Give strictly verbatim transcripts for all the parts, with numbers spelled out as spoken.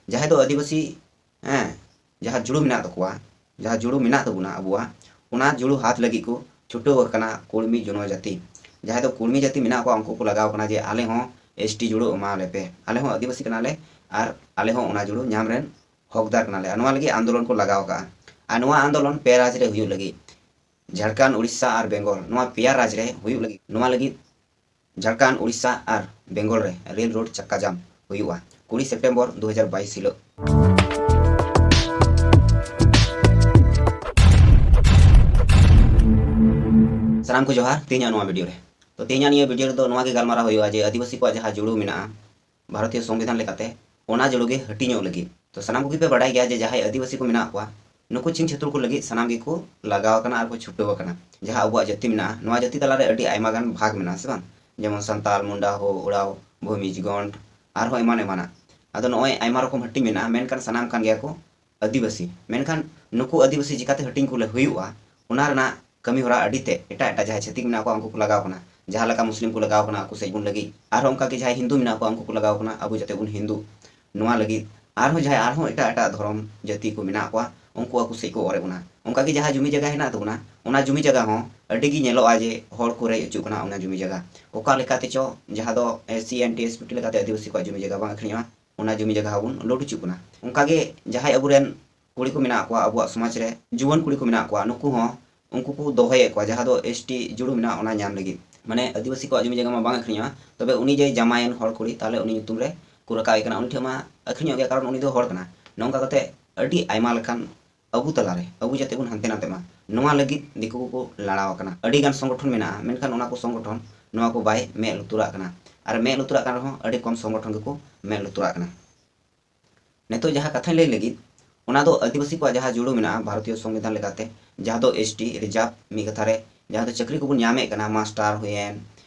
ᱡᱟᱦᱟᱸᱭ ᱫᱚ ᱟᱹᱫᱤᱵᱟᱹᱥᱤ, ᱦᱮᱸ, ᱡᱟᱦᱟᱸ ᱡᱩᱲᱩ ᱢᱮᱱᱟᱜ ᱛᱟᱠᱚᱣᱟ, ᱡᱟᱦᱟᱸ ᱡᱩᱲᱩ ᱢᱮᱱᱟᱜ ᱛᱟᱵᱚᱱᱟ ᱟᱵᱚᱣᱟᱜ, ᱚᱱᱟ ᱡᱩᱲᱩ ᱦᱟᱛ ᱞᱟᱹᱜᱤᱫ ᱠᱚ ᱪᱷᱩᱴᱟᱹᱣ ᱟᱠᱟᱱᱟ ᱠᱩᱲᱢᱤ ᱡᱚᱱᱚᱡᱟᱛᱤ᱾ ᱡᱟᱦᱟᱸᱭ ᱫᱚ ᱠᱩᱲᱢᱤ ᱡᱟᱹᱛᱤ ᱢᱮᱱᱟᱜ ᱠᱚᱣᱟ, ᱩᱱᱠᱩ ᱠᱚ ᱞᱟᱜᱟᱣ ᱠᱟᱱᱟ ᱡᱮ ᱟᱞᱮ ᱦᱚᱸ ᱮᱥ ᱴᱤ ᱡᱩᱲᱩ ᱮᱢᱟ ᱞᱮ ᱯᱮ, ᱟᱞᱮ ᱦᱚᱸ ᱟᱹᱫᱤᱵᱟᱹᱥᱤ ᱠᱟᱱᱟᱞᱮ ᱟᱨ ᱟᱞᱮ ᱦᱚᱸ ᱚᱱᱟ ᱡᱩᱲᱩ ᱧᱟᱢ ᱨᱮᱱ ᱦᱚᱠᱫᱟᱨ ᱠᱟᱱᱟᱞᱮ᱾ ᱟᱨ ᱱᱚᱣᱟ ᱞᱟᱹᱜᱤᱫ ᱟᱱᱫᱳᱞᱚᱱ ᱠᱚ ᱞᱟᱜᱟᱣ ᱟᱠᱟᱫᱼᱟ᱾ ᱟᱨ ᱱᱚᱣᱟ ᱟᱱᱫᱳᱞᱚᱱ ᱯᱮ ᱨᱟᱡᱽ ᱨᱮ ᱦᱩᱭᱩᱜ ᱞᱟᱹᱜᱤᱫ, ᱡᱷᱟᱲᱠᱷᱚᱸᱰ, ᱩᱲᱤᱥᱥᱟ ᱟᱨ ᱵᱮᱝᱜᱚᱞ, ᱱᱚᱣᱟ ᱯᱮᱭᱟ ᱨᱟᱡᱽ ᱨᱮ ᱦᱩᱭᱩᱜ ᱞᱟᱹᱜᱤᱫ, ᱱᱚᱣᱟ ᱞᱟᱹᱜᱤᱫ ᱡᱷᱟᱲᱠᱷᱚᱸᱰ, ᱩᱲᱤᱥᱥᱟ ᱟᱨ ᱵᱮᱝᱜᱚᱞ ᱨᱮ ᱨᱮᱞ ᱨᱳᱰ ᱪᱟᱠᱟ ᱡᱟᱢ ᱦᱩᱭᱩᱜᱼᱟ ᱠᱩᱲᱤ ᱥᱮᱯᱴᱮᱢᱵᱚᱨ ᱫᱩ ᱦᱟᱡᱟᱨ ᱵᱟᱭᱤᱥ ᱦᱤᱞᱳᱜ᱾ ᱥᱟᱱᱟᱢ ᱠᱚ ᱡᱚᱦᱟᱨ ᱛᱮᱦᱮᱧᱟᱜ ᱱᱚᱣᱟ ᱵᱷᱤᱰᱤᱭᱳ ᱨᱮ᱾ ᱛᱚ ᱛᱮᱦᱮᱧᱟᱜ ᱱᱤᱭᱟᱹ ᱵᱷᱤᱰᱤᱭᱳ ᱨᱮᱫᱚ ᱱᱚᱣᱟ ᱜᱮ ᱜᱟᱞᱢᱟᱨᱟᱣ ᱦᱩᱭᱩᱜᱼᱟ ᱡᱮ ᱟᱹᱫᱤᱵᱟᱹᱥᱤ ᱠᱚᱣᱟᱜ ᱡᱟᱦᱟᱸ ᱡᱩᱲᱩ ᱢᱮᱱᱟᱜᱼᱟ ᱵᱷᱟᱨᱚᱛᱤᱭᱚ ᱥᱚᱝᱵᱤᱫᱷᱟᱱ ᱞᱮᱠᱟᱛᱮ, ᱚᱱᱟ ᱡᱩᱲᱩ ᱜᱮ ᱦᱟᱹᱴᱤᱧᱚᱜ ᱞᱟᱹᱜᱤᱫ᱾ ᱛᱚ ᱥᱟᱱᱟᱢ ᱠᱚᱜᱮ ᱯᱮ ᱵᱟᱰᱟᱭ ᱜᱮᱭᱟ ᱡᱮ ᱡᱟᱦᱟᱸᱭ ᱟᱹᱫᱤᱵᱟᱹᱥᱤ ᱠᱚ ᱢᱮᱱᱟᱜ ᱠᱚᱣᱟ, ᱱᱩᱠᱩ ᱪᱷᱤᱝ ᱪᱷᱟᱹᱛᱩᱨ ᱠᱚ ᱞᱟᱹᱜᱤᱫ ᱥᱟᱱᱟᱢ ᱜᱮᱠᱚ ᱞᱟᱜᱟᱣ ᱟᱠᱟᱱᱟ ᱟᱨ ᱠᱚ ᱪᱷᱩᱴᱟᱹᱣ ᱟᱠᱟᱱᱟ᱾ ᱡᱟᱦᱟᱸ ᱟᱵᱚᱣᱟᱜ ᱡᱟᱹᱛᱤ ᱢᱮᱱᱟᱜᱼᱟ, ᱱᱚᱣᱟ ᱡᱟᱹᱛᱤ ᱛᱟᱞᱟᱨᱮ ᱟᱹᱰᱤ ᱟᱭᱢᱟ ᱜᱟᱱ ᱵᱷᱟᱜᱽ ᱢᱮᱱᱟᱜᱼᱟ, ᱥᱮ ᱵᱟᱝ? ᱡᱮᱢᱚᱱ ᱥᱟᱱᱛᱟᱞ, ᱢᱩᱱᱰᱟ, ᱦᱳ, ᱳᱨᱟᱣ, ᱵᱷᱩᱢᱤᱡᱽ, ᱜᱚᱱᱰ, ᱟᱨᱦᱚᱸ ᱮᱢᱟᱱ ᱮᱢᱟᱱᱟᱜ᱾ ᱟᱫᱚ ᱱᱚᱜᱼᱚᱭ ᱟᱭᱢᱟ ᱨᱚᱠᱚᱢ ᱦᱟᱹᱴᱤᱧ ᱢᱮᱱᱟᱜᱼᱟ, ᱢᱮᱱᱠᱷᱟᱱ ᱥᱟᱱᱟᱢ ᱠᱟᱱ ᱜᱮᱭᱟ ᱠᱚ ᱟᱹᱫᱤᱵᱟᱹᱥᱤ᱾ ᱢᱮᱱᱠᱷᱟᱱ ᱱᱩᱠᱩ ᱟᱹᱫᱤᱵᱟᱹᱥᱤ ᱪᱤᱠᱟᱛᱮ ᱦᱟᱹᱴᱤᱧ ᱠᱚ ᱦᱩᱭᱩᱜᱼᱟ, ᱚᱱᱟ ᱨᱮᱱᱟᱜ ᱠᱟᱹᱢᱤ ᱦᱚᱨᱟ ᱟᱹᱰᱤ ᱛᱮᱫ ᱮᱴᱟᱜ ᱮᱴᱟᱜ ᱡᱟᱦᱟᱸᱭ ᱪᱷᱟᱹᱛᱤᱠ ᱢᱮᱱᱟᱜ ᱠᱚᱣᱟ, ᱩᱱᱠᱩ ᱠᱚ ᱞᱟᱜᱟᱣ ᱠᱟᱱᱟ᱾ ᱡᱟᱦᱟᱸ ᱞᱮᱠᱟ ᱢᱩᱥᱞᱤᱢ ᱠᱚ ᱞᱟᱜᱟᱣ ᱠᱟᱱᱟ ᱟᱠᱚ ᱥᱮᱫ ᱵᱚᱱ ᱞᱟᱹᱜᱤᱫ, ᱟᱨᱦᱚᱸ ᱚᱱᱠᱟ ᱜᱮ ᱡᱟᱦᱟᱸᱭ ᱦᱤᱱᱫᱩ ᱢᱮᱱᱟᱜ ᱠᱚᱣᱟ, ᱩᱱᱠᱩ ᱠᱚ ᱞᱟᱜᱟᱣ ᱠᱟᱱᱟ ᱟᱵᱚ ᱡᱟᱛᱮ ᱵᱚᱱ ᱦᱤᱱᱫᱩ ᱱᱚᱣᱟ ᱞᱟᱹᱜᱤᱫ᱾ ᱟᱨᱦᱚᱸ ᱡᱟᱦᱟᱸᱭ ᱟᱨᱦᱚᱸ ᱮᱴᱟᱜ ᱮᱴᱟᱜ ᱫᱷᱚᱨᱚᱢ ᱡᱟᱹᱛᱤ ᱠᱚ ᱢᱮᱱᱟᱜ ᱠᱚᱣᱟ, ᱩᱱᱠᱩ ᱟᱠᱚ ᱥᱮᱫ ᱠᱚ ᱚᱨᱮᱫ ᱵᱚᱱᱟ᱾ ᱚᱱᱠᱟ ᱜᱮ ᱡᱟᱦᱟᱸ ᱡᱩᱢᱤ ᱡᱟᱭᱜᱟ ᱦᱮᱱᱟᱜ ᱛᱟᱵᱚᱱᱟ, ᱚᱱᱟ ᱡᱩᱢᱤ ᱡᱟᱭᱜᱟ ᱦᱚᱸ ᱟᱹᱰᱤ ᱜᱮ ᱧᱮᱞᱚᱜᱼᱟ ᱡᱮ ᱦᱚᱲ ᱠᱚ ᱨᱮᱡ ᱦᱚᱪᱚᱜ ᱠᱟᱱᱟ ᱚᱱᱟ ᱡᱩᱢᱤ ᱡᱟᱭᱜᱟ᱾ ᱚᱠᱟ ᱞᱮᱠᱟᱛᱮ ᱪᱚ ᱡᱟᱦᱟᱸ ᱫᱚ S C, N T, S T ᱞᱮᱠᱟᱛᱮ ᱟᱹᱫᱤᱵᱟᱹᱥᱤ ᱠᱚᱣᱟᱜ ᱡᱩᱢᱤ ᱡᱟᱭᱜᱟ ᱵᱟᱝ ᱟᱹᱠᱷᱨᱤᱧᱚᱜᱼᱟ, ᱚᱱᱟ ᱡᱩᱢᱤ ᱡᱟᱭᱜᱟ ᱦᱚᱸᱵᱚᱱ ᱞᱩᱴ ᱦᱚᱪᱚᱜ ᱠᱟᱱᱟ᱾ ᱚᱱᱠᱟ ᱜᱮ ᱡᱟᱦᱟᱸᱭ ᱟᱵᱚᱨᱮᱱ ᱠᱩᱲᱤ ᱠᱚ ᱢᱮᱱᱟᱜ ᱠᱚᱣᱟ ᱟᱵᱚᱣᱟᱜ ᱥᱚᱢᱟᱡᱽ ᱨᱮ, ᱡᱩᱣᱟᱹᱱ ᱠᱩᱲᱤ ᱠᱚ ᱢᱮᱱᱟᱜ ᱠᱚᱣᱟ, ᱱᱩᱠᱩ ᱦᱚᱸ ᱩᱱᱠᱩ ᱠᱚ ᱫᱚᱦᱚᱭᱮᱫ ᱠᱚᱣᱟ, ᱡᱟᱦᱟᱸ ᱫᱚ ᱮᱥ ᱴᱤ ᱡᱩᱲᱩ ᱢᱮᱱᱟᱜᱼᱟ, ᱚᱱᱟ ᱧᱟᱢ ᱞᱟᱹᱜᱤᱫ᱾ ᱢᱟᱱᱮ ᱟᱹᱫᱤᱵᱟᱹᱥᱤ ᱠᱚᱣᱟᱜ ᱡᱩᱢᱤ ᱡᱟᱭᱜᱟ ᱢᱟ ᱵᱟᱝ ᱟᱹᱠᱷᱨᱤᱧᱚᱜᱼᱟ, ᱛᱚᱵᱮ ᱩᱱᱤ ᱡᱮ ᱡᱟᱢᱟᱭᱮᱱ ᱦᱚᱲ ᱠᱩᱲᱤ, ᱛᱟᱦᱚᱞᱮ ᱩᱱᱤ ᱧᱩᱛᱩᱢ ᱨᱮ ᱠᱚ ᱨᱟᱠᱟᱵ ᱮ ᱠᱟᱱᱟ, ᱩᱱᱤ ᱴᱷᱮᱱ ᱢᱟ ᱟᱹᱠᱷᱨᱤᱧᱚᱜ ᱜᱮᱭᱟ, ᱠᱟᱨᱚᱱ ᱩᱱᱤ ᱫᱚ ᱦᱚᱲ ᱠᱟᱱᱟ᱾ ᱱᱚᱝᱠᱟ ᱠᱟᱛᱮ ᱟᱹᱰᱤ ᱟᱭᱢᱟ ᱞᱮᱠᱟᱱ ᱟᱵᱚ ᱛᱟᱞᱟᱨᱮ, ᱟᱵᱚ ᱡᱟᱛᱮ ᱵᱚᱱ ᱦᱟᱱᱛᱮ ᱱᱟᱛᱮᱜ ᱢᱟ, ᱱᱚᱣᱟ ᱞᱟᱹᱜᱤᱫ ᱫᱤᱠᱩ ᱠᱚᱠᱚ ᱞᱟᱲᱟᱣ ᱟᱠᱟᱱᱟ᱾ ᱟᱹᱰᱤ ᱜᱟᱱ ᱥᱚᱝᱜᱚᱴᱷᱚᱱ ᱢᱮᱱᱟᱜᱼᱟ, ᱢᱮᱱᱠᱷᱟᱱ ᱚᱱᱟ ᱠᱚ ᱥᱚᱝᱜᱚᱴᱷᱚᱱ ᱱᱚᱣᱟ ᱠᱚ ᱵᱟᱭ ᱢᱮᱫ ᱞᱩᱛᱩᱨᱟᱜ ᱠᱟᱱᱟ᱾ ᱟᱨ ᱢᱮᱫ ᱞᱩᱛᱩᱨᱟᱜ ᱠᱟᱱ ᱨᱮᱦᱚᱸ ᱟᱹᱰᱤ ᱠᱚᱢ ᱥᱚᱝᱜᱚᱴᱷᱚᱱ ᱜᱮᱠᱚ ᱢᱮᱫ ᱞᱩᱛᱩᱨᱟᱜ ᱠᱟᱱᱟ᱾ ᱱᱤᱛᱚᱜ ᱡᱟᱦᱟᱸ ᱠᱟᱛᱷᱟᱧ ᱞᱟᱹᱭ ᱞᱟᱹᱜᱤᱫ, ᱚᱱᱟ ᱫᱚ ᱟᱹᱫᱤᱵᱟᱹᱥᱤ ᱠᱚᱣᱟᱜ ᱡᱟᱦᱟᱸ ᱡᱩᱲᱩ ᱢᱮᱱᱟᱜᱼᱟ ᱵᱷᱟᱨᱚᱛᱤᱭᱚ ᱥᱚᱝᱵᱤᱫᱷᱟᱱ ᱞᱮᱠᱟᱛᱮ, ᱡᱟᱦᱟᱸ ᱫᱚ ᱮᱥ ᱴᱤ ᱨᱤᱡᱟᱨᱵᱷ, ᱢᱤᱫ ᱠᱟᱛᱷᱟ ᱨᱮ ᱡᱟᱦᱟᱸ ᱫᱚ ᱪᱟᱹᱠᱨᱤ ᱠᱚᱵᱚᱱ ᱧᱟᱢᱮᱫ ᱠᱟᱱᱟ, ᱢᱟᱥᱴᱟᱨ ᱦᱩᱭᱮᱱ,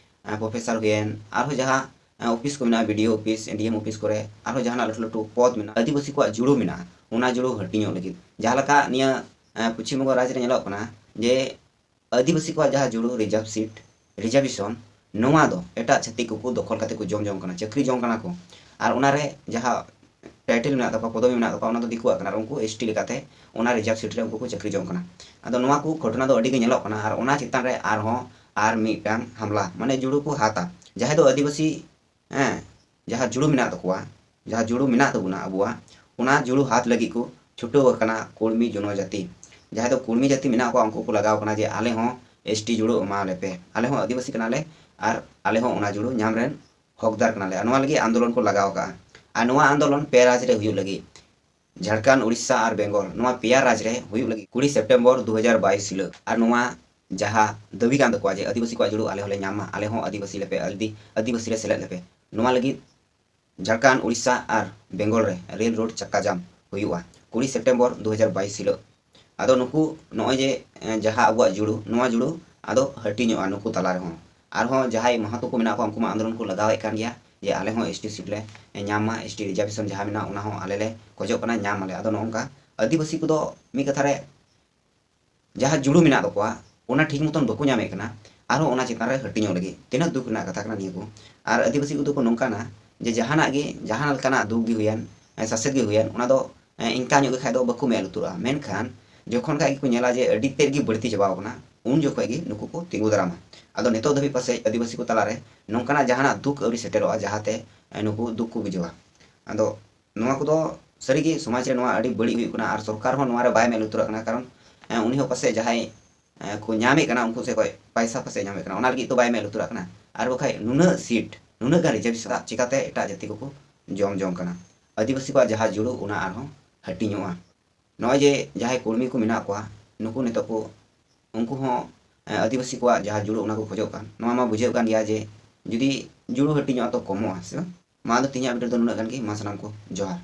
ᱟᱨ ᱯᱨᱚᱯᱷᱮᱥᱟᱨ ᱦᱩᱭᱮᱱ, ᱟᱨᱦᱚᱸ ᱡᱟᱦᱟᱸ, ᱮ, ᱚᱯᱷᱤᱥ ᱠᱚ ᱢᱮᱱᱟᱜᱼᱟ, ᱵᱤ ᱰᱤ ᱳ ᱚᱯᱷᱤᱥ, ᱰᱤ ᱮᱢ ᱚᱯᱷᱤᱥ ᱠᱚᱨᱮ, ᱟᱨᱦᱚᱸ ᱡᱟᱦᱟᱱᱟᱜ ᱞᱟᱹᱴᱩ ᱞᱟᱹᱴᱩ ᱯᱚᱫᱽ ᱢᱮᱱᱟᱜᱼᱟ, ᱟᱹᱫᱤᱵᱟᱹᱥᱤ ᱠᱚᱣᱟᱜ ᱡᱩᱲᱩ ᱢᱮᱱᱟᱜᱼᱟ, ᱚᱱᱟ ᱡᱩᱲᱩ ᱦᱟᱹᱴᱤᱧᱚᱜ ᱞᱟᱹᱜᱤᱫ᱾ ᱡᱟᱦᱟᱸ ᱞᱮᱠᱟ ᱱᱤᱭᱟᱹ, ᱮ, ᱯᱚᱪᱷᱤᱢ ᱵᱚᱝᱜᱚ ᱨᱟᱡᱽ ᱨᱮ ᱧᱮᱞᱚᱜ ᱠᱟᱱᱟ ᱡᱮ ᱟᱹᱫᱤᱵᱟᱹᱥᱤ ᱠᱚᱣᱟᱜ ᱡᱟᱦᱟᱸ ᱡᱩᱲᱩ ᱨᱤᱡᱟᱨᱵᱷ ᱥᱤᱴ, ᱨᱤᱡᱟᱨᱵᱷᱮᱥᱚᱱ, ᱱᱚᱣᱟ ᱫᱚ ᱮᱴᱟᱜ ᱪᱷᱟᱹᱛᱤᱠ ᱠᱚᱠᱚ ᱫᱚᱠᱷᱚᱞ ᱠᱟᱛᱮ ᱠᱚ ᱡᱚᱢ ᱡᱚᱝ ᱠᱟᱱᱟ, ᱪᱟᱹᱠᱨᱤ ᱡᱚᱝ ᱠᱟᱱᱟ ᱠᱚ᱾ ᱟᱨ ᱚᱱᱟᱨᱮ ᱡᱟᱦᱟᱸ title ᱢᱮᱱᱟᱜ ᱛᱟᱠᱚᱣᱟ, ᱯᱚᱫᱚᱵᱤ ᱢᱮᱱᱟᱜ ᱛᱟᱠᱚᱣᱟ, ᱚᱱᱟ ᱫᱚ ᱫᱤᱠᱩᱣᱟᱜ ᱠᱟᱱᱟ, ᱟᱨ ᱩᱱᱠᱩ S T ᱞᱮᱠᱟᱛᱮ ᱚᱱᱟ reserve seat ᱨᱮ ᱩᱱᱠᱩ ᱠᱚ ᱪᱟᱹᱠᱨᱤ ᱡᱚᱝ ᱠᱟᱱᱟ᱾ ᱟᱫᱚ ᱱᱚᱣᱟ ᱠᱚ ᱜᱷᱚᱴᱚᱱᱟ ᱫᱚ ᱟᱹᱰᱤ ᱜᱮ ᱧᱮᱞᱚᱜ ᱠᱟᱱᱟ, ᱟᱨ ᱚᱱᱟ ᱪᱮᱛᱟᱱ ᱨᱮ ᱟᱨᱦᱚᱸ ᱟᱨ ᱢᱤᱫᱴᱟᱝ ᱦᱟᱢᱞᱟ, ᱢᱟᱱᱮ ᱡᱩᱲᱩ ᱠᱚ ᱦᱟᱛᱟ, ᱡᱟᱦᱟᱸᱭ ᱫᱚ ᱟᱹᱫᱤᱵᱟᱹᱥᱤ, ᱦᱮᱸ, ᱡᱟᱦᱟᱸ ᱡᱩᱲᱩ ᱢᱮᱱᱟᱜ ᱛᱟᱠᱚᱣᱟ, ᱡᱟᱦᱟᱸ ᱡᱩᱲᱩ ᱢᱮᱱᱟᱜ ᱛᱟᱵᱚᱱᱟ ᱟᱵᱚᱣᱟᱜ, ᱚᱱᱟ ᱡᱩᱲᱩ ᱦᱟᱛ ᱞᱟᱹᱜᱤᱫ ᱠᱚ ᱪᱷᱩᱴᱟᱹᱣ ᱟᱠᱟᱱᱟ ᱠᱩᱲᱢᱤ ᱡᱚᱱᱚᱡᱟᱛᱤ᱾ ᱡᱟᱦᱟᱸᱭ ᱫᱚ ᱠᱩᱲᱢᱤ ᱡᱟᱹᱛᱤ ᱢᱮᱱᱟᱜ ᱠᱚᱣᱟ, ᱩᱱᱠᱩ ᱠᱚ ᱞᱟᱜᱟᱣ ᱠᱟᱱᱟ ᱡᱮ ᱟᱞᱮ ᱦᱚᱸ S T ᱡᱩᱲᱩ ᱮᱢᱟ ᱞᱮᱯᱮ, ᱟᱞᱮ ᱦᱚᱸ ᱟᱹᱫᱤᱵᱟᱹᱥᱤ ᱠᱟᱱᱟᱞᱮ, ᱟᱨ ᱟᱞᱮ ᱦᱚᱸ ᱚᱱᱟ ᱡᱩᱲᱩ ᱧᱟᱢ ᱨᱮᱱ ᱦᱚᱠᱫᱟᱨ ᱠᱟᱱᱟᱞᱮ᱾ ᱟᱨ ᱱᱚᱣᱟ ᱞᱟᱹᱜᱤᱫ ᱟᱱᱫᱳᱞᱚᱱ ᱠᱚ ᱞᱟᱜᱟᱣ ᱟᱠᱟᱫᱼᱟ᱾ ᱟᱨ ᱱᱚᱣᱟ ᱟᱱᱫᱳᱞᱚᱱ ᱯᱮ ᱨᱟᱡᱽ ᱨᱮ ᱦᱩᱭᱩᱜ ᱞᱟᱹᱜᱤᱫ, ᱡᱷᱟᱲᱠᱷᱚᱸᱰ, ᱩᱲᱤᱥᱥᱟ ᱟᱨ ᱵᱮᱝᱜᱚᱞ, ᱱᱚᱣᱟ ᱯᱮᱭᱟ ᱨᱟᱡᱽ ᱨᱮ ᱦᱩᱭᱩᱜ ᱞᱟᱹᱜᱤᱫ ᱠᱩᱲᱤ ᱥᱮᱯᱴᱮᱢᱵᱚᱨ ᱫᱩ ᱦᱟᱡᱟᱨ ᱵᱟᱭᱤᱥ ᱦᱤᱞᱳᱜ᱾ ᱟᱨ ᱱᱚᱣᱟ ᱡᱟᱦᱟᱸ ᱫᱟᱹᱵᱤ ᱠᱟᱱ ᱛᱟᱠᱚᱣᱟ ᱡᱮ ᱟᱹᱫᱤᱵᱟᱹᱥᱤ ᱠᱚᱣᱟᱜ ᱡᱩᱲᱩ ᱟᱞᱮ ᱦᱚᱸᱞᱮ ᱧᱟᱢ ᱢᱟ, ᱟᱞᱮ ᱦᱚᱸ ᱟᱹᱫᱤᱵᱟᱹᱥᱤ ᱞᱮᱯᱮ, ᱟᱹᱫᱤ-, ᱟᱹᱫᱤᱵᱟᱹᱥᱤ ᱨᱮ ᱥᱮᱞᱮᱫ ᱞᱮᱯᱮ, ᱱᱚᱣᱟ ᱞᱟᱹᱜᱤᱫ ᱡᱷᱟᱲᱠᱷᱚᱸᱰ, ᱩᱲᱤᱥᱥᱟ ᱟᱨ ᱵᱮᱝᱜᱚᱞ ᱨᱮ ᱨᱮᱞ ᱨᱳᱰ ᱪᱟᱠᱟ ᱡᱟᱢ ᱦᱩᱭᱩᱜᱼᱟ ᱠᱩᱲᱤ ᱥᱮᱯᱴᱮᱢᱵᱚᱨ ᱫᱩ ᱦᱟᱡᱟᱨ ᱵᱟᱭᱤᱥ ᱦᱤᱞᱳᱜ᱾ ᱟᱫᱚ ᱱᱩᱠᱩ ᱱᱚᱜᱼᱚᱭ ᱡᱮ, ᱮ, ᱡᱟᱦᱟᱸ ᱟᱵᱚᱣᱟᱜ ᱡᱩᱲᱩ, ᱱᱚᱣᱟ ᱡᱩᱲᱩ ᱟᱫᱚ ᱦᱟᱹᱴᱤᱧᱚᱜᱼᱟ ᱱᱩᱠᱩ ᱛᱟᱞᱟ ᱨᱮᱦᱚᱸ᱾ ᱟᱨᱦᱚᱸ ᱡᱟᱦᱟᱸᱭ ᱢᱟᱦᱟᱛᱚ ᱠᱚ ᱢᱮᱱᱟᱜ ᱠᱚᱣᱟ, ᱩᱱᱠᱩ ᱢᱟ ᱟᱱᱫᱳᱞᱚᱱ ᱠᱚ ᱞᱟᱜᱟᱣᱮᱫ ᱠᱟᱱ ᱜᱮᱭᱟ ᱡᱮ ᱟᱞᱮ ᱦᱚᱸ S T seat ᱞᱮ ᱧᱟᱢ ᱢᱟ, S T reservation ᱡᱟᱦᱟᱸ ᱢᱮᱱᱟᱜᱼᱟ, ᱚᱱᱟ ᱦᱚᱸ ᱟᱞᱮ ᱞᱮ ᱠᱷᱚᱡᱚᱜ ᱠᱟᱱᱟ, ᱧᱟᱢ ᱟᱞᱮ᱾ ᱟᱫᱚ ᱱᱚᱜᱼᱚ ᱱᱚᱝᱠᱟ ᱟᱹᱫᱤᱵᱟᱹᱥᱤ ᱠᱚᱫᱚ ᱢᱤᱫ ᱠᱟᱛᱷᱟ ᱨᱮ ᱡᱟᱦᱟᱸ ᱡᱩᱲᱩ ᱢᱮᱱᱟᱜ ᱛᱟᱠᱚᱣᱟ, ᱚᱱᱟ ᱴᱷᱤᱠ ᱢᱚᱛᱚᱱ ᱵᱟᱠᱚ ᱧᱟᱢᱮᱫ ᱠᱟᱱᱟ, ᱟᱨᱦᱚᱸ ᱚᱱᱟ ᱪᱮᱛᱟᱱ ᱨᱮ ᱦᱟᱹᱴᱤᱧᱚᱜ ᱞᱟᱹᱜᱤᱫ᱾ ᱛᱤᱱᱟᱹᱜ ᱫᱩᱠ ᱨᱮᱱᱟᱜ ᱠᱟᱛᱷᱟ ᱠᱟᱱᱟ ᱱᱤᱭᱟᱹ ᱠᱚ᱾ ᱟᱨ ᱟᱹᱫᱤᱵᱟᱹᱥᱤ ᱠᱚᱫᱚ ᱠᱚ ᱱᱚᱝᱠᱟᱱᱟ ᱡᱮ ᱡᱟᱦᱟᱱᱟᱜ ᱜᱮ, ᱡᱟᱦᱟᱸ ᱞᱮᱠᱟᱱᱟᱜ ᱫᱩᱠ ᱜᱮ ᱦᱩᱭᱮᱱ, ᱮ, ᱥᱟᱥᱮᱛ ᱜᱮ ᱦᱩᱭᱮᱱ, ᱚᱱᱟ ᱫᱚ, ᱮ, ᱤᱱᱠᱟ ᱧᱚᱜ ᱜᱮ ᱠᱷᱟᱡ ᱫᱚ ᱵᱟᱠᱚ ᱢᱮᱫ ᱞᱩᱛᱩᱨᱟᱜᱼᱟ᱾ ᱢᱮᱱᱠᱷᱟᱱ ᱡᱚᱠᱷᱚᱱ ᱠᱷᱟᱡ ᱜᱮᱠᱚ ᱧᱮᱞᱟ ᱡᱮ ᱟᱹᱰᱤ ᱛᱮᱫ ᱜᱮ ᱵᱟᱹᱲᱛᱤ ᱪᱟᱵᱟᱣ ᱠᱟᱱᱟ, ᱩᱱ ᱡᱚᱠᱷᱚᱡ ᱜᱮ ᱱᱩᱠᱩ ᱠᱚ ᱛᱤᱸᱜᱩ ᱫᱟᱨᱟᱢᱟ᱾ ᱟᱫᱚ ᱱᱤᱛᱚᱜ ᱫᱷᱟᱹᱵᱤᱡ ᱯᱟᱥᱮᱡ ᱟᱹᱫᱤᱵᱟᱹᱥᱤ ᱠᱚ ᱛᱟᱞᱟᱨᱮ ᱱᱚᱝᱠᱟᱱᱟᱜ ᱡᱟᱦᱟᱱᱟᱜ ᱫᱩᱠ ᱟᱹᱣᱨᱤ ᱥᱮᱴᱮᱨᱚᱜᱼᱟ, ᱡᱟᱦᱟᱸᱛᱮ, ᱮ, ᱱᱩᱠᱩ ᱫᱩᱠ ᱠᱚ ᱵᱩᱡᱷᱟᱹᱣᱟ᱾ ᱟᱫᱚ ᱱᱚᱣᱟ ᱠᱚᱫᱚ ᱥᱟᱹᱨᱤᱜᱮ ᱥᱚᱢᱟᱡᱽ ᱨᱮ ᱱᱚᱣᱟ ᱟᱹᱰᱤ ᱵᱟᱹᱲᱤᱡ ᱦᱩᱭᱩᱜ ᱠᱟᱱᱟ, ᱟᱨ ᱥᱚᱨᱠᱟᱨ ᱦᱚᱸ ᱱᱚᱣᱟ ᱨᱮ ᱵᱟᱭ ᱢᱮᱫ ᱞᱩᱛᱩᱨᱟᱜ ᱠᱟᱱᱟ᱾ ᱠᱟᱨᱚᱱ, ᱮ, ᱩᱱᱤ ᱦᱚᱸ ᱯᱟᱥᱮᱡ ᱡᱟᱦᱟᱸᱭ, ᱮ, ᱠᱚ ᱧᱟᱢᱮᱫ ᱠᱟᱱᱟ, ᱩᱱᱠᱩ ᱥᱮᱫ ᱠᱷᱚᱡ ᱯᱟᱭᱥᱟ ᱯᱟᱥᱮᱡ ᱧᱟᱢᱮᱫ ᱠᱟᱱᱟ, ᱚᱱᱟ ᱞᱟᱹᱜᱤᱫ ᱫᱚ ᱵᱟᱭ ᱢᱮᱫ ᱞᱩᱛᱩᱨᱟᱜ ᱠᱟᱱᱟ᱾ ᱟᱨ ᱵᱟᱠᱷᱟᱡ ᱱᱩᱱᱟᱹᱜ seat, ᱱᱩᱱᱟᱹᱜ ᱜᱟᱱ reservation ᱪᱤᱠᱟᱛᱮ ᱮᱴᱟᱜ ᱡᱟᱹᱛᱤ ᱠᱚᱠᱚ ᱡᱚᱢ ᱡᱚᱝ ᱠᱟᱱᱟ? ᱟᱹᱫᱤᱵᱟᱹᱥᱤ ᱠᱚᱣᱟᱜ ᱡᱟᱦᱟᱸ ᱡᱩᱲᱩ, ᱚᱱᱟ ᱟᱨᱦᱚᱸ ᱦᱟᱹᱴᱤᱧᱚᱜᱼᱟ᱾ ᱱᱚᱜᱼᱚᱭ ᱡᱮ ᱡᱟᱦᱟᱸᱭ ᱠᱚᱨᱢᱤ ᱠᱚ ᱢᱮᱱᱟᱜ ᱠᱚᱣᱟ, ᱱᱩᱠᱩ ᱱᱤᱛᱚᱜ ᱠᱚ, ᱩᱱᱠᱩ ᱦᱚᱸ, ᱮ, ᱟᱹᱫᱤᱵᱟᱹᱥᱤ ᱠᱚᱣᱟᱜ ᱡᱟᱦᱟᱸ ᱡᱩᱲᱩ, ᱚᱱᱟ ᱠᱚ ᱠᱷᱚᱡᱚᱜ ᱠᱟᱱ᱾ ᱱᱚᱣᱟ ᱢᱟ ᱵᱩᱡᱷᱟᱹᱜ ᱠᱟᱱ ᱜᱮᱭᱟ ᱡᱮ ᱡᱩᱫᱤ ᱡᱩᱲᱩ ᱦᱟᱹᱴᱤᱧᱚᱜᱼᱟ, ᱛᱚ ᱠᱚᱢᱚᱜᱼᱟ, ᱥᱮ ᱵᱟᱝ? ᱢᱟ, ᱟᱫᱚ ᱛᱮᱦᱮᱧᱟᱜ video ᱫᱚ ᱱᱩᱱᱟᱹᱜ ᱜᱟᱱ ᱜᱮ᱾ ᱢᱟ, ᱥᱟᱱᱟᱢ ᱠᱚ ᱡᱚᱦᱟᱨ᱾